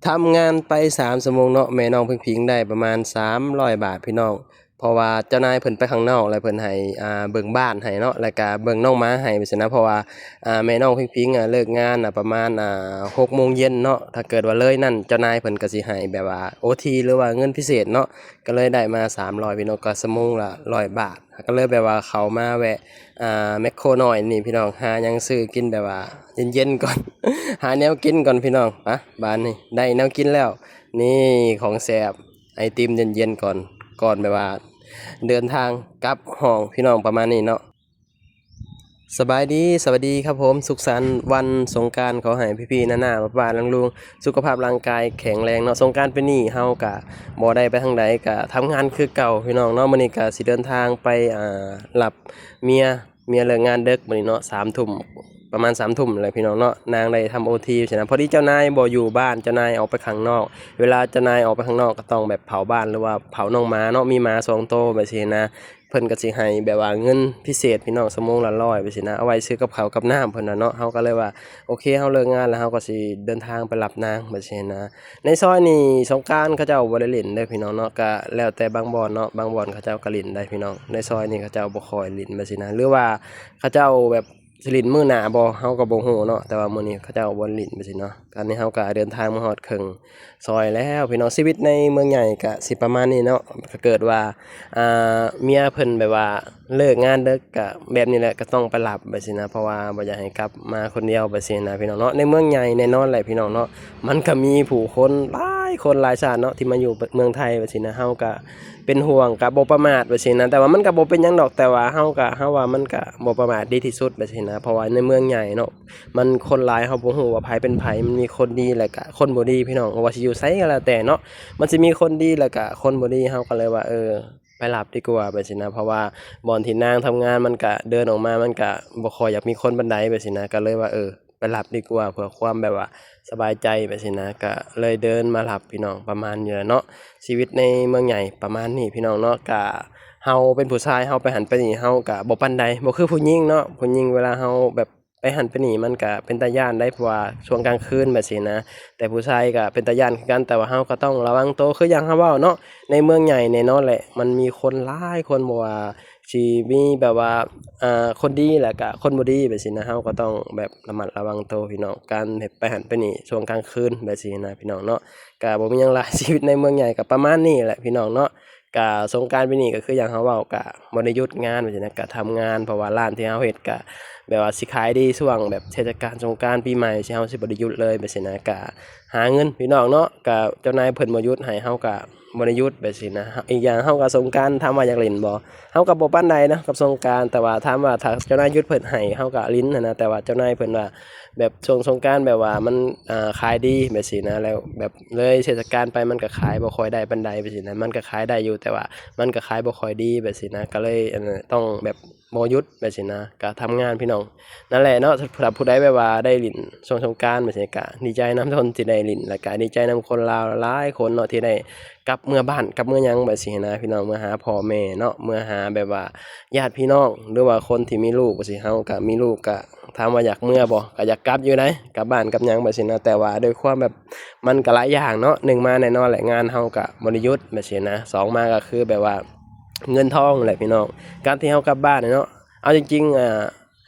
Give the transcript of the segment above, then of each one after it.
ທຳງານໄປສາມຊົ່ວໂມງເນາະ ແມ່ນ້ອງພິງພິງໄດ້ປະມານສາມຮ້ອຍບາດພີ່ນ້ອງ ເພາະວ່າເຈົ້ານາຍເພິ່ນໄປຂ້າງນອກ ແລ້ວເພິ່ນໃຫ້ ອ່າ ເບິ່ງບ້ານໃຫ້ເນາະ ແລ້ວກະເບິ່ງນ້ອງໝາໃຫ້ ຈັ່ງຊີ້ນະ. ເພາະວ່າ ອ່າ ແມ່ນ້ອງພິງພິງ ອ່າ ເລີກງານ ອ່າ ປະມານ ອ່າ ຫົກໂມງເຢັນເນາະ ຖ້າເກີດວ່າເລີຍນັ້ນ ເຈົ້ານາຍເພິ່ນກໍຊິໃຫ້ແບບວ່າໂອທີ ຫຼືວ່າເງິນພິເສດເນາະ ກໍເລີຍໄດ້ມາສາມຮ້ອຍພີ່ນ້ອງ ກໍຊົ່ວໂມງລະຮ້ອຍບາດ ກໍເລີຍແບບວ່າເຂົ້າມາແວະ ອ່າ ແມັກໂຄນ້ອຍນີ້ພີ່ນ້ອງ ຫາຫຍັງຊື້ກິນແບບວ່າເຢັນໆກ່ອນ ຫາແນວກິນກ່ອນພີ່ນ້ອງ. ປະ ບາດນີ້ໄດ້ແນວກິນແລ້ວ ນີ້ຂອງແຊບ ໄອຕິມເຢັນໆກ່ອນ ກ່ອນແບບວ່າເດີນທາງກັບຫ້ອງພີ່ນ້ອງ ປະມານນີ້ເນາະ. ສະບາຍດີ ສະຫວັດດີຄັບຜົມ ສຸກສັນວັນສົງການ ຂໍໃຫ້ພີ່ໆ ນ້າໆ ປ້າໆ ລຸງໆ ສຸຂະພາບຮ່າງກາຍແຂງແຮງເນາະ. ສົງການປີນີ້ເຮົາກະບໍ່ໄດ້ໄປທາງໃດ ກະທຳງານຄືເກົ່າພີ່ນ້ອງເນາະ. ມື້ນີ້ກະຊິເດີນທາງໄປ ອ່າ ຮັບເມຍ ເມຍເລີກງານເດິກມື້ນີ້ເນາະ ສາມທຸ່ມ ປະມານສາມທຸ່ມແຫຼະພີ່ນ້ອງເນາະ ນາງໄດ້ທຳໂອທີຊີ້ນະ. ພໍດີເຈົ້ານາຍບໍ່ຢູ່ບ້ານ ເຈົ້ານາຍອອກໄປຂ້າງນອກ ເວລາເຈົ້ານາຍອອກໄປຂ້າງນອກກໍຕ້ອງແບບເຝົ້າບ້ານ ຫຼືວ່າເຝົ້ານ້ອງໝາເນາະ ມີໝາສອງໂຕແບບຊີ້ນະ ເພິ່ນກໍຊິໃຫ້ແບບວ່າເງິນພິເສດພີ່ນ້ອງ ຊົ່ວໂມງລະຮ້ອຍແບບຊີ້ນະ ເອົາໄວ້ຊື້ກັບເຂົ້າກັບນ້ຳເພິ່ນນະເນາະ. ເຮົາກໍເລີຍວ່າ ໂອເຄ ເຮົາເລີກງານແລ້ວ ເຮົາກໍຊິເດີນທາງໄປຮັບນາງແບບຊີ້ນະ. ໃນຊອຍນີ້ສົງການເຂົາເຈົ້າບໍ່ໄດ້ຫຼິ້ນເດີພີ່ນ້ອງເນາະ ກະແລ້ວແຕ່ບາງບ່ອນເນາະ ບາງບ່ອນເຂົາເຈົ້າກະຫຼິ້ນໄດ໋ພີ່ນ້ອງ. ໃນຊອຍນີ້ເຂົາເຈົ້າບໍ່ຄ່ອຍຫຼິ້ນແບບຊີ້ນະ ຫຼືວ່າເຂົາເຈົ້າແບບຊິຫຼິ້ນມື້ໜ້າບໍ່ ເຮົາກໍບໍ່ຮູ້ເນາະ ແຕ່ວ່າມື້ນີ້ເຂົາເຈົ້າບໍ່ຫຼິ້ນແບບຊີ້ນະ. ຕອນນີ້ເຮົາກະເດີນທາງມາຮອດເຄິ່ງຊອຍແລ້ວພີ່ນ້ອງ. ຊີວິດໃນເມືອງໃຫຍ່ກະຊິປະມານນີ້ເນາະ ຖ້າເກີດວ່າ ອ່າ ເມຍເພິ່ນແບບວ່າ ເລີກງານເດິກກະແບບນີ້ແຫຼະ ກໍຕ້ອງໄປຮັບແບບຊີ້ນະ ເພາະວ່າບໍ່ຢາກໃຫ້ກັບມາຄົນດຽວແບບຊີ້ນະພີ່ນ້ອງເນາະ. ໃນເມືອງໃຫຍ່ແນ່ນອນແຫຼະພີ່ນ້ອງເນາະ ມັນກໍມີຜູ້ຄົນຫຼາຍຄົນຫຼາຍຊາດເນາະ ທີ່ມາຢູ່ເມືອງໄທແບບຊີ້ນະ ເຮົາກໍເປັນຫ່ວງ ກໍບໍ່ປະໝາດແບບຊີ້ນະ. ແຕ່ວ່າມັນກໍບໍ່ເປັນຫຍັງດອກ ແຕ່ວ່າເຮົາກໍ ເຮົາວ່າມັນກໍບໍ່ປະໝາດ ດີທີ່ສຸດແບບຊີ້ນະ ເພາະວ່າໃນເມືອງໃຫຍ່ເນາະ ມັນຄົນຫຼາຍ ເຮົາບໍ່ຮູ້ວ່າໃຜເປັນໃຜ ມັນມີຄົນດີ ແລ້ວກໍຄົນບໍ່ດີ ພີ່ນ້ອງ ບໍ່ວ່າຊິຢູ່ໃສກໍແລ້ວແຕ່ເນາະ ມັນຊິມີຄົນດີ ແລ້ວກໍຄົນບໍ່ດີ ເຮົາກໍເລີຍວ່າ ເອີ ໄປຮັບດີກວ່າແບບຊີ້ນະ ເພາະວ່າບ່ອນທີ່ນາງທຳງານ ມັນກະເດີນອອກມາ ມັນກະບໍ່ຄ່ອຍຢາກມີຄົນປານໃດແບບຊີ້ນະ ກະເລີຍວ່າ ເອີ ໄປຮັບດີກວ່າ ເພື່ອຄວາມແບບວ່າສະບາຍໃຈແບບຊີ້ນະ ກະເລີຍເດີນມາຮັບພີ່ນ້ອງ ປະມານນີ້ແຫຼະເນາະ. ຊີວິດໃນເມືອງໃຫຍ່ປະມານນີ້ພີ່ນ້ອງເນາະ ກະເຮົາເປັນຜູ້ຊາຍ ເຮົາໄປຫັ້ນໄປນີ້ ເຮົາກະບໍ່ປານໃດ ບໍ່ຄືຜູ້ຍິງເນາະ. ຜູ້ຍິງເວລາເຮົາແບບ ໄປຫັ້ນໄປນີ້ ມັນກະເປັນຕາຢ້ານໄດ໋ ເພາະວ່າຊ່ວງກາງຄືນແບບຊີ້ນະ ແຕ່ຜູ້ຊາຍກະເປັນຕາຢ້ານຄືກັນ ແຕ່ວ່າເຮົາກໍຕ້ອງລະວັງໂຕ ຄືຢ່າງເຮົາເວົ້າເນາະ ໃນເມືອງໃຫຍ່ແນ່ນອນແຫຼະ ມັນມີຄົນຫຼາຍຄົນ ບໍ່ວ່າຊິມີແບບວ່າ ອ່າ ຄົນດີ ແລ້ວກະຄົນບໍ່ດີແບບຊີ້ນະ ເຮົາກໍຕ້ອງແບບລະມັດລະວັງໂຕພີ່ນ້ອງ ການເຮັດໄປຫັ້ນໄປນີ້ຊ່ວງກາງຄືນແບບຊີ້ນະພີ່ນ້ອງເນາະ. ກະບໍ່ມີຫຍັງຫຼາຍ ຊີວິດໃນເມືອງໃຫຍ່ກໍປະມານນີ້ແຫຼະພີ່ນ້ອງເນາະ. ກະສົງການປີນີ້ກໍຄືຢ່າງເຮົາເວົ້າ ກະບໍ່ໄດ້ຢຸດງານແບບຊີ້ນະ ກະທຳງານ ເພາະວ່າຮ້ານທີ່ເຮົາເຮັດກະແບບວ່າຊິຂາຍດີຊ່ວງແບບເທດສະການສົງການປີໃໝ່ ຊິ ເຮົາຊິບໍ່ໄດ້ຢຸດເລີຍແບບຊີ້ນະ ກະຫາເງິນພີ່ນ້ອງເນາະ. ກະເຈົ້ານາຍເພິ່ນບໍ່ຢຸດໃຫ້ ເຮົາກະບໍ່ໄດ້ຢຸດແບບຊີ້ນະ. ອີກຢ່າງເຮົາກະສົງການ ຖາມວ່າຢາກຫຼິ້ນບໍ່ ເຮົາກະບໍ່ປານໃດເນາະກັບສົງການ ແຕ່ວ່າຖາມວ່າຖ້າເຈົ້ານາຍຢຸດເພິ່ນໃຫ້ ເຮົາກະຫຼິ້ນຫັ້ນນະ ແຕ່ວ່າເຈົ້ານາຍເພິ່ນວ່າ ແບບຊ່ວງສົງການແບບວ່າມັນ ອ່າ ຂາຍດີແບບຊີ້ນະ ແລ້ວແບບເລີຍເທດສະການໄປ ມັນກໍຂາຍບໍ່ຄ່ອຍໄດ້ປານໃດແບບຊີ້ນະ ມັນກໍຂາຍໄດ້ຢູ່ ແຕ່ວ່າມັນກໍຂາຍບໍ່ຄ່ອຍດີແບບຊີ້ນະ ກໍເລີຍ ອັນ ຕ້ອງແບບບໍ່ຢຸດແບບຊີ້ນະ ກໍທຳງານພີ່ນ້ອງ. ນັ້ນແຫຼະເນາະ ຖ້າຜູ້ໃດແບບວ່າໄດ້ຫຼິ້ນຊ່ວງສົງການແບບຊີ້ ກໍດີໃຈນຳຄົນທີ່ໄດ້ຫຼິ້ນ ແລ້ວກໍດີໃຈນຳຄົນລາວຫຼາຍຄົນເນາະ ທີ່ໄດ້ກັບເມືອບ້ານ ກັບເມືອຫຍັງແບບຊີ້ນະພີ່ນ້ອງ ເມືອຫາພໍ່ແມ່ເນາະ ເມືອຫາແບບວ່າຍາດພີ່ນ້ອງ ຫຼືວ່າຄົນທີ່ມີລູກແບບຊີ້ ເຮົາກໍມີລູກ ກໍ ຖາມວ່າຢາກເມືອບໍ່ ກໍຢາກກັບຢູ່ໃດ໋ ກັບບ້ານກັບຫຍັງແບບຊີ້ນະ ແຕ່ວ່າດ້ວຍຄວາມແບບ ມັນກໍຫຼາຍຢ່າງເນາະ ໜຶ່ງມາແນ່ນອນແຫຼະ ງານເຮົາກໍບໍ່ໄດ້ຢຸດແບບຊີ້ນະ ສອງມາກໍຄືແບບວ່າເງິນທອງແຫຼະພີ່ນ້ອງ ການທີ່ເຮົາກັບບ້ານເນາະ. ເອົາຈິງໆ ອ່າ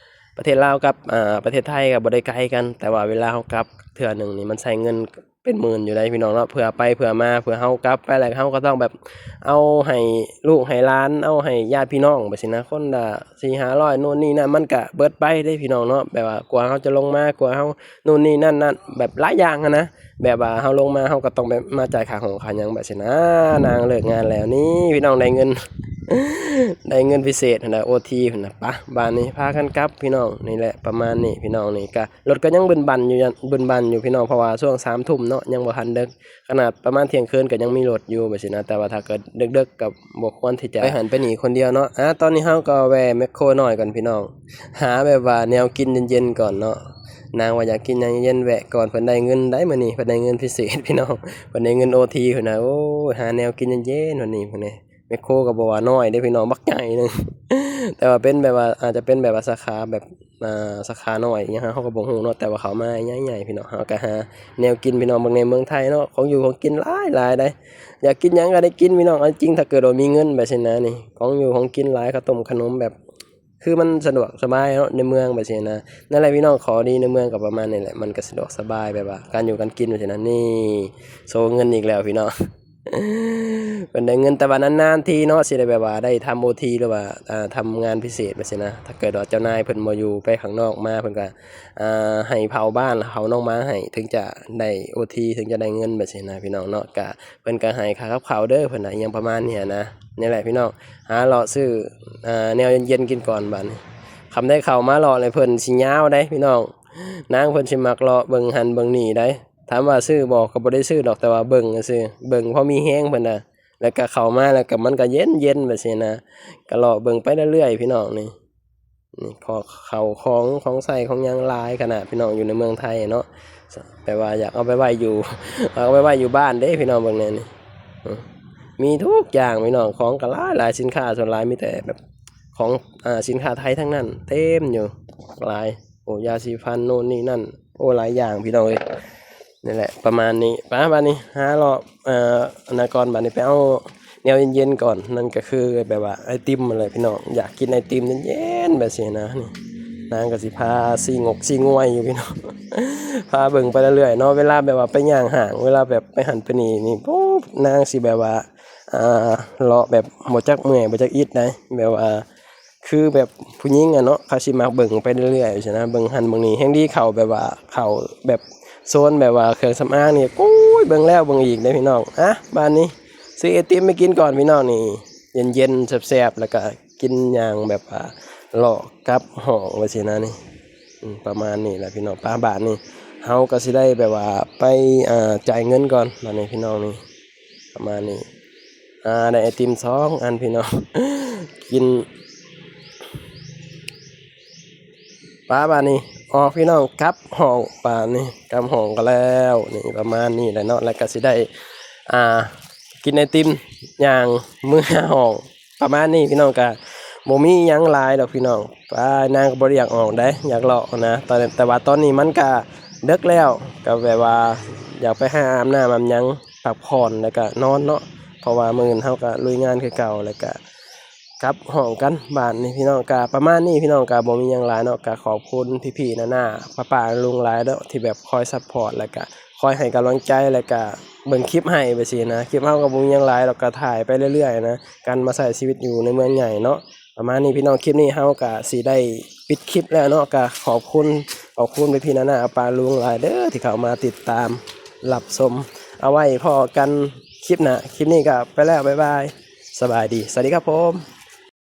ປະເທດລາວກັບ ອ່າ ປະເທດໄທກໍບໍ່ໄດ້ໄກກັນ ແຕ່ວ່າເວລາເຮົາກັບເທື່ອໜຶ່ງນີ້ ມັນໃຊ້ເງິນເປັນໝື່ນຢູ່ໃດ໋ພີ່ນ້ອງເນາະ ເພື່ອໄປເພື່ອມາ ເພື່ອເຮົາກັບໄປແລ້ວ ເຮົາກໍຕ້ອງແບບເອົາໃຫ້ລູກໃຫ້ຫຼານ ເອົາໃຫ້ຍາດພີ່ນ້ອງແບບຊີ້ນະ ຄົນລະ ສີ່ຫ້າຮ້ອຍ ໂນ່ນນີ້ນັ້ນ ມັນກະເບິດໄປເດ້ພີ່ນ້ອງເນາະ ແບບວ່າກວ່າເຮົາຈະລົງມາ ກວ່າເຮົາໂນ່ນນີ້ນັ້ນນັ້ນ ແບບຫຼາຍຢ່າງຫັ້ນນະ ແບບວ່າເຮົາລົງມາ ເຮົາກໍຕ້ອງແບບມາຈ່າຍຄ່າຫ້ອງຄ່າຫຍັງແບບຊີ້ນະ. ນາງເລີກງານແລ້ວນີ້ພີ່ນ້ອງ ໄດ້ເງິນ ໄດ້ເງິນພິເສດຫັ້ນນະ ໂອທີຫັ້ນນະ. ປະ ບາດນີ້ພາກັນກັບພີ່ນ້ອງ ນີ້ແຫຼະ ປະມານນີ້ພີ່ນ້ອງ ນີ້ກະລົດກໍຍັງບຶນບັນຢູ່ ບຶນບັນຢູ່ພີ່ນ້ອງ ເພາະວ່າຊ່ວງສາມທຸ່ມເນາະ ຍັງບໍ່ທັນເດິກ ຂະໜາດປະມານທ່ຽງຄືນກໍຍັງມີລົດຢູ່ແບບຊີ້ນະ ແຕ່ວ່າຖ້າເກີດເດິກໆກໍບໍ່ຄວນທີ່ຈະໄປຫັ້ນໄປນີ້ຄົນດຽວເນາະ. ອາ ຕອນນີ້ເຮົາກໍແວ່ແມັກໂຄນ້ອຍກ່ອນພີ່ນ້ອງ ຫາແບບວ່າແນວກິນເຢັນໆກ່ອນເນາະ ນາງວ່າຢາກກິນຫຍັງເຢັນໆ ແວະກ່ອນ ເພິ່ນໄດ້ເງິນໄດ໋ມື້ນີ້ ເພິ່ນໄດ້ເງິນພິເສດພີ່ນ້ອງ ເພິ່ນໄດ້ເງິນໂອທີພຸ້ນນະ. ໂອ້ຍ ຫາແນວກິນເຢັນໆວັນນີ້ພຸ້ນເດ ແມັກໂຄກໍບໍ່ວ່ານ້ອຍເດ້ພີ່ນ້ອງ ບັກໃຫຍ່ໜຶ່ງ ແຕ່ວ່າເປັນແບບວ່າ ອາດຈະເປັນແບບວ່າສາຂາແບບ ອ່າ ສາຂານ້ອຍຫຍັງ ເຮົາກໍບໍ່ຮູ້ເນາະ ແຕ່ວ່າເຂົ້າມາໃຫຍ່ໆ ພີ່ນ້ອງ ເຮົາກໍຫາແນວກິນ ພີ່ນ້ອງ ເບິ່ງໃນເມືອງໄທເນາະ ຂອງຢູ່ຂອງກິນຫຼາຍໆ ໃດ ຢາກກິນຫຍັງກໍໄດ້ກິນ ພີ່ນ້ອງ ເອົາຈິງ ຖ້າເກີດວ່າມີເງິນແບບຊີ້ນະ ນີ້ ຂອງຢູ່ຂອງກິນຫຼາຍ ເຂົ້າຕົ້ມຂະໜົມ ແບບ ຄືມັນສະດວກສະບາຍເນາະ ໃນເມືອງແບບຊີ້ນະ ນັ້ນແຫຼະ ພີ່ນ້ອງ ຂໍ້ດີໃນເມືອງກໍປະມານນີ້ແຫຼະ ມັນກໍສະດວກສະບາຍ ແບບວ່າການຢູ່ການກິນແບບຊີ້ນະ ນີ້ ໂຊເງິນອີກແລ້ວ ພີ່ນ້ອງ. ເພິ່ນໄດ້ເງິນ ແຕ່ວ່ານານໆ ທີເນາະ ຊິໄດ້ແບບວ່າໄດ້ທຳໂອທີ ຫຼືວ່າ ອ່າ ທຳງານພິເສດແບບຊີ້ນະ ຖ້າເກີດວ່າເຈົ້ານາຍເພິ່ນບໍ່ຢູ່ ໄປຂ້າງນອກມາ ເພິ່ນກໍ ອ່າ ໃຫ້ເຝົ້າບ້ານ ເຝົ້ານ້ອງໝາໃຫ້ ເຖິງຈະໄດ້ໂອທີ ເຖິງຈະໄດ້ເງິນແບບຊີ້ນະ ພີ່ນ້ອງເນາະ ກະ ເພິ່ນກໍໃຫ້ຄ່າກັບເຂົ້າເດີ ເພິ່ນນະ ອີ່ຫຍັງປະມານນີ້ນະ ນີ້ແຫຼະ ພີ່ນ້ອງ ຫາເລາະຊື້ ອ່າ ແນວເຢັນໆ ກິນກ່ອນບາດນີ້ ຄຳໃດເຂົ້າມາເລາະແລ້ວ ເພິ່ນຊິຍາວໃດ໋ ພີ່ນ້ອງ ນາງເພິ່ນຊິມັກເລາະເບິ່ງຫັ້ນເບິ່ງນີ້ໃດ໋ ຖາມວ່າຊື້ບໍ່ ກໍບໍ່ໄດ້ຊື້ດອກ ແຕ່ວ່າເບິ່ງຊື່ໆ ເບິ່ງພໍມີແຮງເພິ່ນນະ ແລ້ວກໍເຂົ້າມາແລ້ວກໍມັນກໍເຢັນໆ ແບບຊີ້ນະ ກໍເລາະເບິ່ງໄປເລື້ອຍໆ ພີ່ນ້ອງ ນີ້ ນີ້ ຂອງ ເຂົ້າຂອງ ຂອງໃຊ້ຂອງຫຍັງຫຼາຍຂະໜາດ ພີ່ນ້ອງ ຢູ່ໃນເມືອງໄທເນາະ ແບບວ່າຢາກເອົາໄປໄວ້ຢູ່ ເອົາໄປໄວ້ຢູ່ບ້ານເດ້ ພີ່ນ້ອງ ເບິ່ງແດ່ນີ້ ມີທຸກຢ່າງ ພີ່ນ້ອງ ຂອງກໍຫຼາຍໆ ສິນຄ້າສ່ວນຫຼາຍມີແຕ່ແບບຂອງ ອ່າ ສິນຄ້າໄທທັງນັ້ນ ເຕັມຢູ່ ຫຼາຍ ໂອ້ ຢາສີຟັນໂນ່ນນີ້ນັ້ນ ໂອ້ ຫຼາຍຢ່າງ ພີ່ນ້ອງເອີຍ ນີ້ແຫຼະ ປະມານນີ້ ໄປ ບາດນີ້ຫາເລາະ ເອີ ອັນນັ້ນກ່ອນ ບາດນີ້ໄປເອົາແນວເຢັນໆ ກ່ອນ ນັ້ນກໍຄືແບບວ່າໄອຕິມຫັ້ນແຫຼະ ພີ່ນ້ອງ ຢາກກິນໄອຕິມເຢັນໆ ແບບຊີ້ນະ ນີ້ ນາງກໍຊິພາຊີ້ງົກຊີ້ງວຍຢູ່ ພີ່ນ້ອງ ພາເບິ່ງໄປເລື້ອຍໆ ເນາະ ເວລາແບບວ່າໄປຍ່າງຫ້າງ ເວລາແບບໄປຫັ້ນໄປນີ້ນີ້ ໂອ້ ນາງຊິແບບວ່າ ອ່າ ເລາະແບບບໍ່ຈັກເມື່ອຍບໍ່ຈັກອິດໃດ ແບບວ່າ ຄືແບບຜູ້ຍິງອະເນາະ ເຂົາຊິມັກເບິ່ງໄປເລື້ອຍໆ ຊີ້ນະ ເບິ່ງຫັ້ນເບິ່ງນີ້ ແຮ່ງດີເຂົາແບບວ່າ ເຂົາແບບໂຊນແບບວ່າເຄື່ອງສຳອາງນີ້ ໂອ້ຍ ເບິ່ງແລ້ວເບິ່ງອີກເດ້ ພີ່ນ້ອງ ອະ ບາດນີ້ຊື້ໄອຕິມໄປກິນກ່ອນ ພີ່ນ້ອງ ນີ້ ເຢັນໆ ແຊບໆ ແລ້ວກະກິນຢ່າງແບບວ່າເລາະກັບຫ້ອງ ແບບຊີ້ນະ ນີ້ ອືມ ປະມານນີ້ແຫຼະ ພີ່ນ້ອງ ປະ ບາດນີ້ເຮົາກໍຊິໄດ້ແບບວ່າໄປ ອ່າ ຈ່າຍເງິນກ່ອນ ບາດນີ້ ພີ່ນ້ອງ ນີ້ ປະມານນີ້ ອ່າ ໄດ້ໄອຕິມສອງອັນ ພີ່ນ້ອງ ກິນ ປະ ບາດນີ້ ອອກ ພີ່ນ້ອງ ກັບຫ້ອງ ບາດນີ້ ກັບຫ້ອງກໍແລ້ວ ນີ້ ປະມານນີ້ແຫຼະເນາະ ແລ້ວກໍຊິໄດ້ ອ່າ ກິນໄອຕິມ ຍ່າງເມືອຫ້ອງ ປະມານນີ້ ພີ່ນ້ອງ ກະບໍ່ມີຫຍັງຫຼາຍດອກ ພີ່ນ້ອງ ປ້າ ນາງກໍບໍ່ໄດ້ຢາກອອກໃດ ຢາກເລາະຫັ້ນນະ ແຕ່ ແຕ່ວ່າຕອນນີ້ມັນກະເດິກແລ້ວ ກະແບບວ່າຢາກໄປຫາອາບນ້ຳອາບຫຍັງ ພັກຜ່ອນ ແລ້ວກະນອນເນາະ ເພາະວ່າມື້ອື່ນເຮົາກະລຸຍງານຄືເກົ່າ ແລ້ວກະກັບຫ້ອງກັນ ບາດນີ້ ພີ່ນ້ອງ ກະປະມານນີ້ ພີ່ນ້ອງ ກະບໍ່ມີຫຍັງຫຼາຍເນາະ ກະຂອບຄຸນພີ່ໆ ນ້າໆ ປ້າໆ ລຸງຫຼາຍເນາະ ທີ່ແບບຄອຍຊັບພອດ ແລ້ວກະ ຄອຍໃຫ້ກຳລັງໃຈ ແລ້ວກະເບິ່ງຄລິບໃຫ້ ແບບຊີ້ນະ ຄລິບເຮົາກໍບໍ່ມີຫຍັງຫຼາຍດອກ ກໍຖ່າຍໄປເລື້ອຍໆ ນະ ການມາໃຊ້ຊີວິດຢູ່ໃນເມືອງໃຫຍ່ເນາະ ປະມານນີ້ ພີ່ນ້ອງ ຄລິບນີ້ເຮົາກໍຊິໄດ້ປິດຄລິບແລ້ວເນາະ ກໍຂອບຄຸນ ຂອບຄຸນພີ່ໆ ນ້າໆ ປ້າໆ ລຸງຫຼາຍເດີ ທີ່ເຂົ້າມາຕິດຕາມຮັບຊົມ ເອົາໄວ້ພໍ້ກັນຄລິບໜ້າ ຄລິບນີ້ກໍໄປແລ້ວ ບາຍບາຍ ສະບາຍດີ ສະຫວັດດີຄັບຜົມ.